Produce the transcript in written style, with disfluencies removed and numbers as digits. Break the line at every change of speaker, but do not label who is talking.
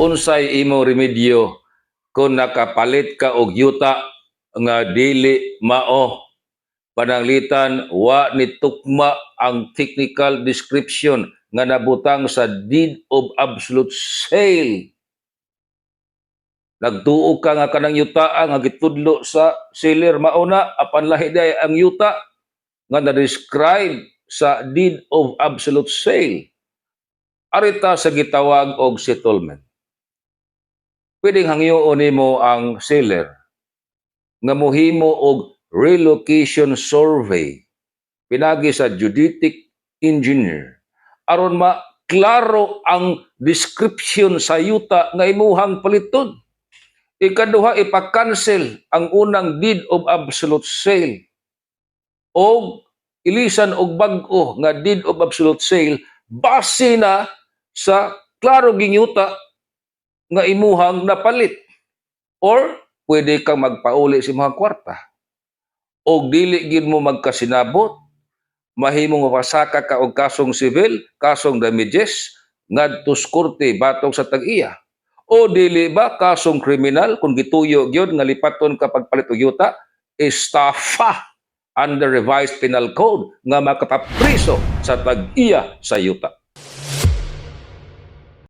Unsay imo remedyo kung nakapalit ka og yuta nga dili mao? Pananglitan wa ni tukma ang technical description nga nabutang sa deed of absolute sale. Nagtuo ka nga kanang yuta nga gitudlo sa seller mao na, apan lahi diay ang yuta nga na-describe sa deed of absolute sale. Arita sa gitawag og settlement. Pwedeng hangyoon nimo ang seller nga mohimo og relocation survey pinagi sa geodetic engineer aron maklaro ang description sa yuta nga imuhang paliton. Ikaduha, ipa-cancel ang unang deed of absolute sale og ilisan og bag-o nga deed of absolute sale base na sa klaro ging yuta nga imuhang napalit, or pwede kang magpauli sa imong kwarta. Og dili gid mo magkasinabot, mahimong mapasaka ka og kasong civil, kasong damages ngadto sa korte batok sa tag-iya. O dili ba kasong kriminal kung gituyo gyud nga lipaton ka pagpalit og yuta, estafa under Revised Penal Code nga makapapriso sa tag-iya sa yuta.